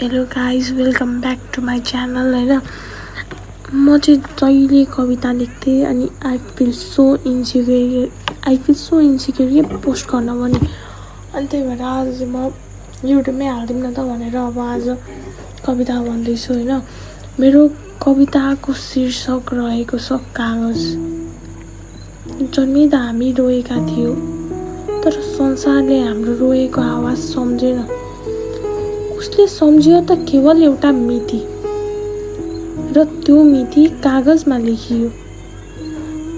Hello guys welcome back to my channel होइन म चाहिँ जहिले कविता लेख्थेँ अनि आई फिल सो इन्सिक्योर के पोस्ट गर्न पनि अनि त्यही भएर आज चाहिँ म युट्युबमै हालिदिउँ न त भनेर अब आज कविता भन्दैछु होइन। मेरो कविताको शीर्षक रहेको छ कागज। जन्मिँदा हामी रोएका थियौँ तर संसारले हाम्रो रोएको आवाज सम्झेन। उसले सम्झियो त केवल एउटा मिति र त्यो मिति कागजमा लेखियो।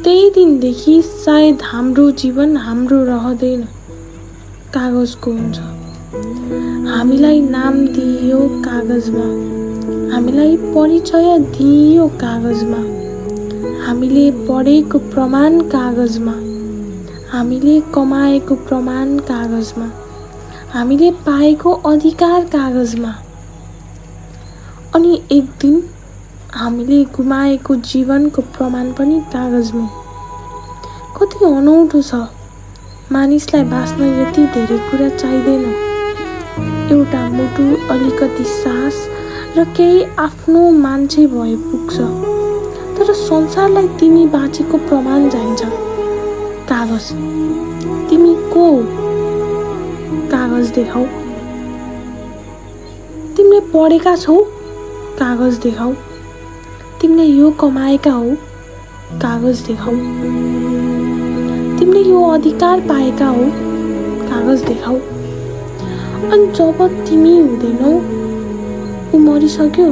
त्यही दिनदेखि सायद हाम्रो जीवन हाम्रो रहँदैन, कागजको हुन्छ। हामीलाई नाम दिइयो कागजमा, हामीलाई परिचय दिइयो कागजमा, हामीले पढेको प्रमाण कागजमा, हामीले कमाएको प्रमाण कागजमा, हामीले पाएको अधिकार कागजमा, अनि एक दिन हामीले गुमाएको जीवनको प्रमाण पनि कागजमै। कति अनौठो छ, मानिसलाई बाँच्न यति धेरै कुरा चाहिँदैन। एउटा मुटु, अलिकति सास र केही आफ्नो मान्छे भए पुग्छ। तर संसारलाई तिमी बाँचेको प्रमाण चाहिन्छ, कागज। तिमी को हो? कागज देखाऊ। तिमीले पढेका छौ? कागज देखाऊ। तिमीले यो कमाएका हो? कागज देखाऊ। तिमीले यो अधिकार पाएका हो? कागज देखाऊ। अनि जब तिमी हुँदैनौ, ऊ मरिसक्यो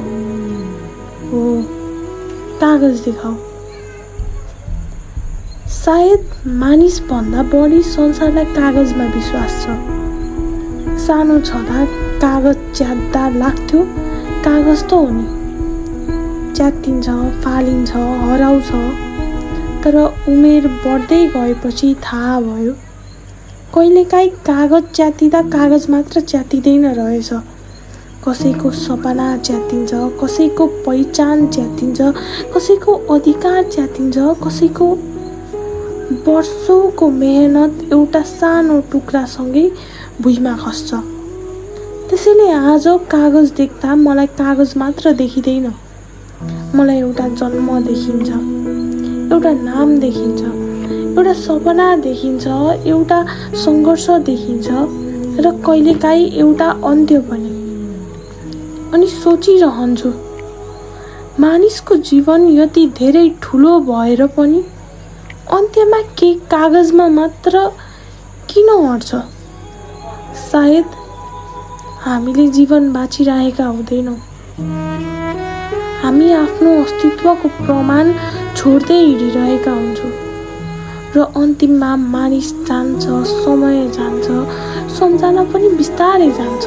हो, कागज देखाऊ। सायद मानिस भन्दा बढी संसारलाई कागजमा विश्वास छ। सानो छँदा कागज च्यात्दा लाग्थ्यो कागज त हो नि, च्यात्तिन्छ, फालिन्छ, हराउँछ। तर उमेर बढ्दै गएपछि थाहा भयो कहिलेकाहीँ कागज च्यात्तिँदा कागज मात्र च्यात्तिँदैन रहेछ। कसैको सपना च्यात्तिन्छ, कसैको पहिचान च्यात्तिन्छ, कसैको अधिकार च्यात्तिन्छ, कसैको वर्षौंको मेहनत एउटा सानो टुक्रासँगै भुइँमा खस्छ। त्यसैले आज कागज देख्दा मलाई कागज मात्र देखिँदैन, मलाई एउटा जन्म देखिन्छ, एउटा नाम देखिन्छ, एउटा सपना देखिन्छ, एउटा सङ्घर्ष देखिन्छ र कहिलेकाहीँ एउटा अन्त्य पनि। अनि सोचिरहन्छु, मानिसको जीवन यति धेरै ठुलो भएर पनि अन्त्यमा के कागजमा मात्र किन अट्छ? सायद हामीले जीवन बाँचिरहेका हुँदैनौँ, हामी आफ्नो अस्तित्वको प्रमाण छोड्दै हिँडिरहेका हुन्छौँ र अन्तिममा मानिस जान्छ, समय जान्छ, सम्झना पनि बिस्तारै जान्छ।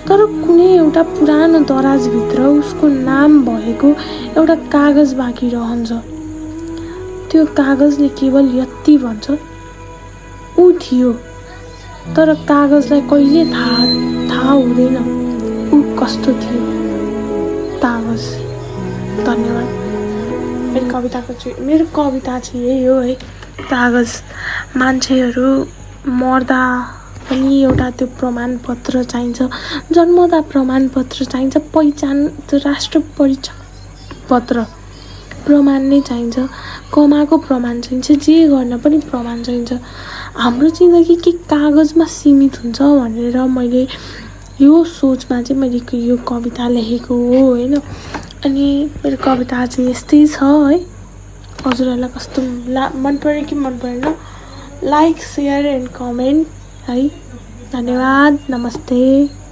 तर कुनै एउटा पुरानो दराजभित्र उसको नाम भएको एउटा कागज बाँकी रहन्छ। त्यो कागजले केवल यति भन्छ, ऊ थियो। तर कागजलाई कहिले थाहा हुँदैन ऊ कस्तो थियो, कागज। धन्यवाद। मेरो कविता चाहिँ यही हो है, कागज। मान्छेहरू मर्दा पनि एउटा त्यो प्रमाणपत्र चाहिन्छ, जन्मदा प्रमाणपत्र चाहिन्छ, पहिचान, राष्ट्र परिचय पत्र प्रमाण नै चाहिन्छ, कमाएको प्रमाण चाहिन्छ, जे गर्न पनि प्रमाण चाहिन्छ। हाम्रो जिन्दगी के कागजमा सीमित हुन्छ भनेर मैले यो सोचमा चाहिँ मैले यो कविता लेखेको हो होइन। अनि मेरो कविता चाहिँ यस्तै छ है। हजुरहरूलाई कस्तो मन पर्यो कि मन परेन, लाइक, सेयर एन्ड कमेन्ट है। धन्यवाद। नमस्ते।